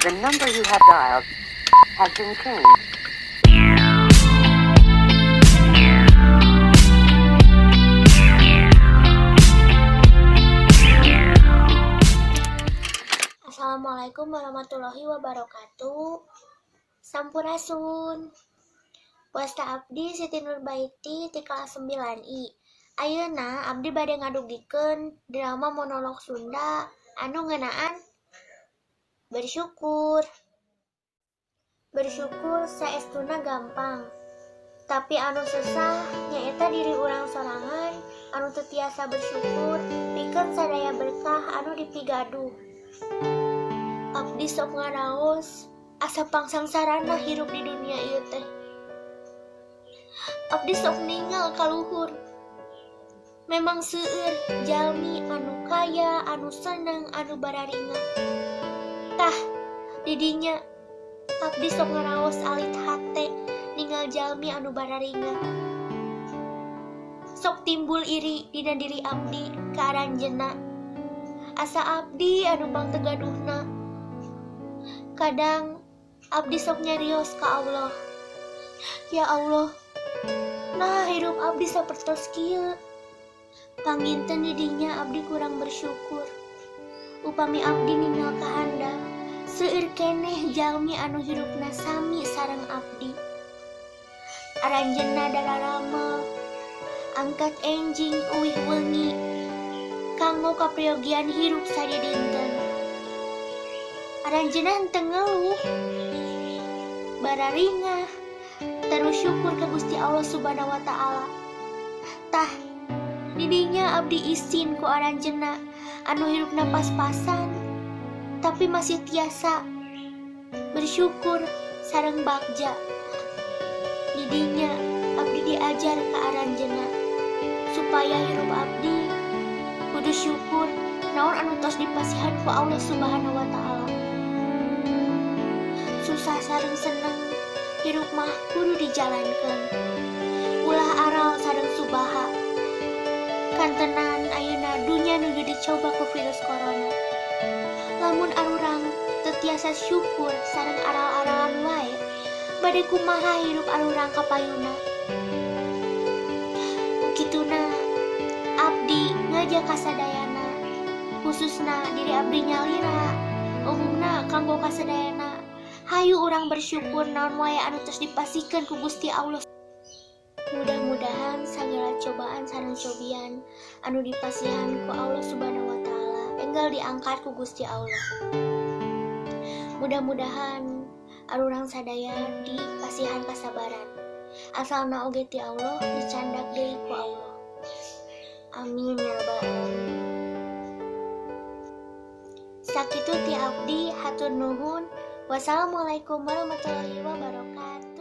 The number you have dialed has been changed. Assalamualaikum warahmatullahi wabarakatuh. Sampurasun. Wasta abdi Siti Nurbaiti ti kelas 9I. Ayeuna abdi bade ngadugikeun drama monolog Sunda anu ngeunaan bersyukur. Bersyukur saestuna gampang. Tapi anu sesah nyaeta diri urang sorangan anu teu tiasa bersyukur pikeun sadaya berkah anu dipigaduh. Abdi sok ngaraos asa pangsangsarana hirup di dunia ieu teh. Abdi sok ningal ka luhur. Memang seueur jalmi anu kaya, anu seneng, anu bararinga. Tah, didinya abdi sok ngaraos alit hate ningal jalmi anu bararinga. Sok timbul iri dina diri abdi ka aranjeunna. Asa abdi anu pangtegaduhna. Kadang abdi sok nyarios ka Allah. Ya Allah, nah hirup abdi sapertos kieu. Panginten didinya abdi kurang bersyukur. Upami abdi ningal ka handap, seueur keneh jalmi anu hirupna sami sareng abdi. Aranjeunna dararamel, angkat enjing uwih wengi, kanggo kapriogian hirup sadidinten. Aranjeunna henteu ngeluh, bararingah, terus syukur ka Gusti Allah Subhanahu wa Ta'ala. Tah, didinya abdi isin ku aranjeunna anu hirupna pas-pasan, tapi masih tiasa bersyukur sareng bagja. Didinya abdi diajar ka aranjeunna supaya hirup abdi kudu syukur naon anu tos dipasihan ku Allah Subhanahu wa Ta'ala. Susah sareng seneng hirup mah kudu dijalankeun. Ulah aral sareng subaha. Kantenan ayeuna dunya nuju dicoba ku virus corona. Lamun arurang teu tiasa syukur sareng aral-aralan wae, bade kumaha hirup arurang kapayuna. Ukituna abdi ngajak kasadayana, khususna diri abdi nyalira, umumna kanggo kasadayana. Hayu urang bersyukur naon wae anu tos dipasihkeun ku Gusti Allah. Mudah-mudahan sagala cobaan sareng cobian anu dipasihan ku Allah Subhanahu wa Ta'ala enggal diangkat ku Gusti Allah. Mudah-mudahan arurang sadaya dipasihan kasabaran. Asalna oge ti Allah dicandak deui ku Allah. Amin ya rabbal alamin. Sakitu ti abdi hatur nuhun. Wassalamualaikum warahmatullahi wabarakatuh.